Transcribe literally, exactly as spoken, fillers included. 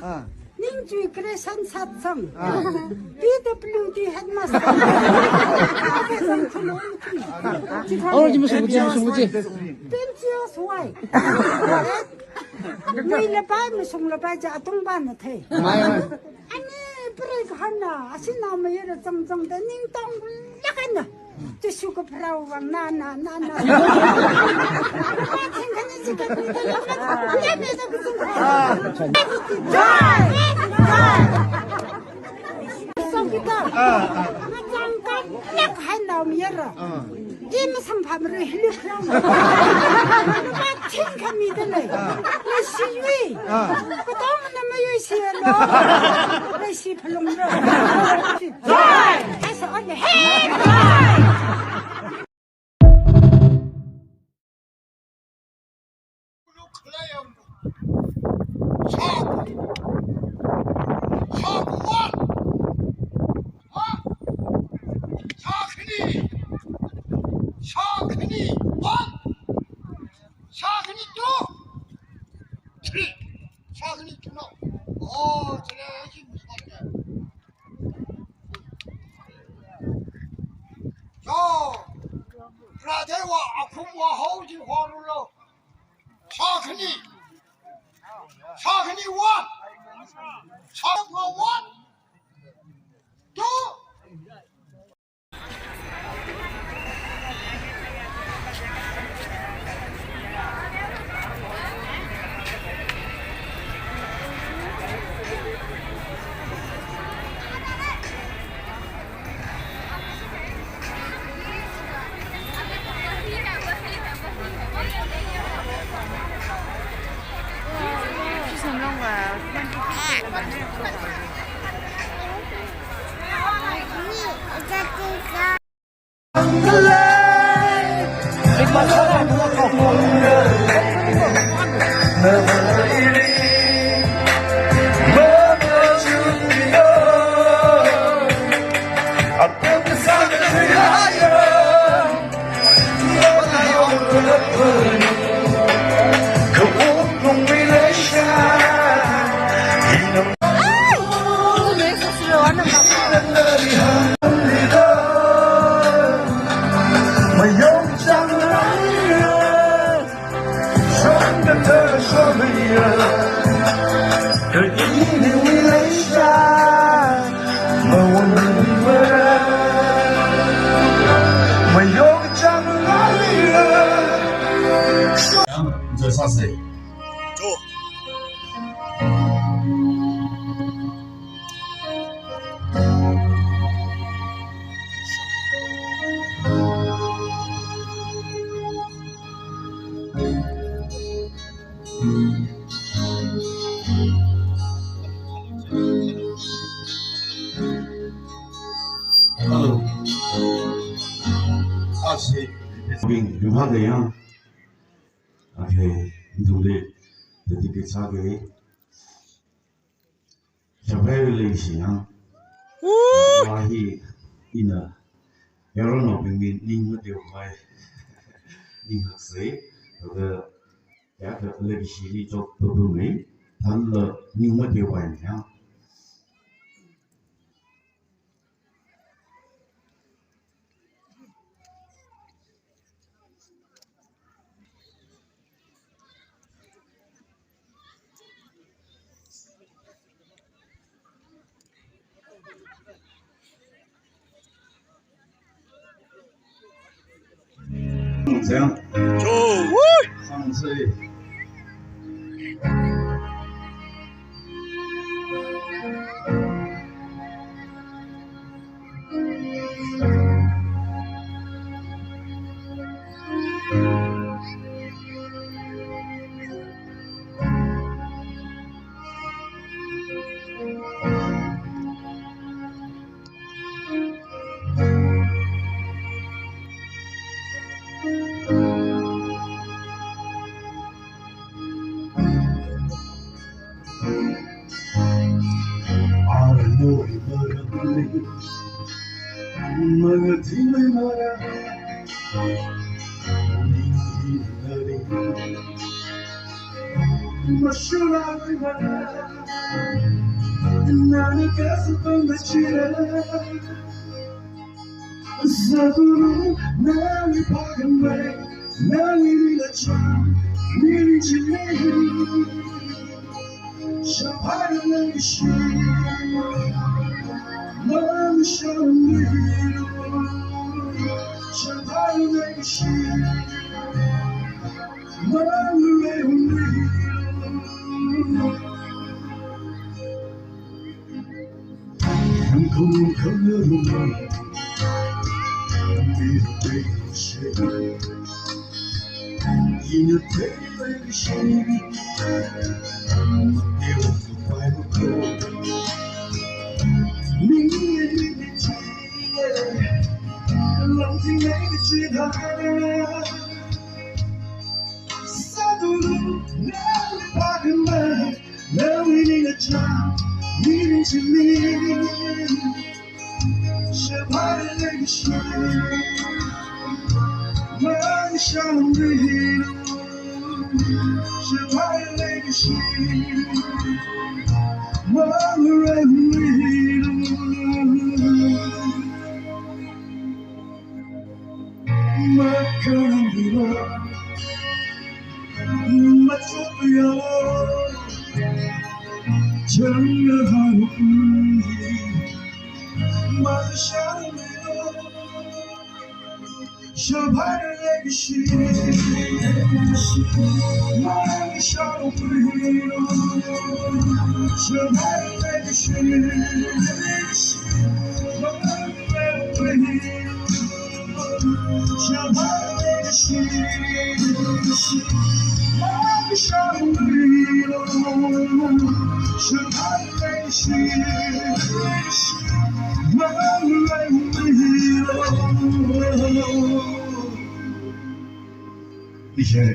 Ah. Ningchui Creation Satsang. Ah. P W D headmaster. Oh, ji mashung, ji mashung, ji. Twenty years why? Muilapai, mashunglapai, ja atung bana thei. Mai, mai. Ani preikhana, asina mayara zangzangda ningtonglāk eina. Jishu kapharāwui vang na, na, na, na. Thingkhani chikatni da, na, na, na, na, na. Jai! Jai! Sangkita. Ngazangkanlāk eina mayara. I masamphangmara, hili khrauna. Napa thingkha mida lei. Leishiwui. Katongna mayuishilu. Leishi phalungra. Jai! Asa on he. Shock! Shock one! Ha? Shock khani! Shock khani one! Shock khani two! Three! Shock khani two now! Oh, today I think we shock there. Yo, brother wa akhum wa hau ji horulo. Shock khani. Shock khani one. Shock wa one. Two. Hello. Ashi. Bing, bing, ha, gaya. Okay, dule, tadi ke sa gaya. Shabai leishi yang. Woo! Wa hi ina. Yaronnaobingli ning mateokhavai. Ning haksai. Thāda ya ka leikashili chotpamei. Thānla ning mateokhavai yang. Sāturu nali pākhangai, nali ningkachāng, mirin chili. Shabhara leikashi, mang shāluilu. Shabhara leikashi, mang leiluilu. Khangkhong khangaruma, mi leishi, ina leishi, mateo pai mako. Ning ning ning chi, lam ting leishi da. Sāturu nali pākhangai, nali ningkachāng, mirin chili. Shabhara leikashi, mang shāluilu. Shabhara leikashi, mang leiluilu. Makharanglui, machukya, changya halu, mang shāluilu. Shabhara leikashi, mang shāluilu. Shabhara leikashi, mang leiluilu. Ishe.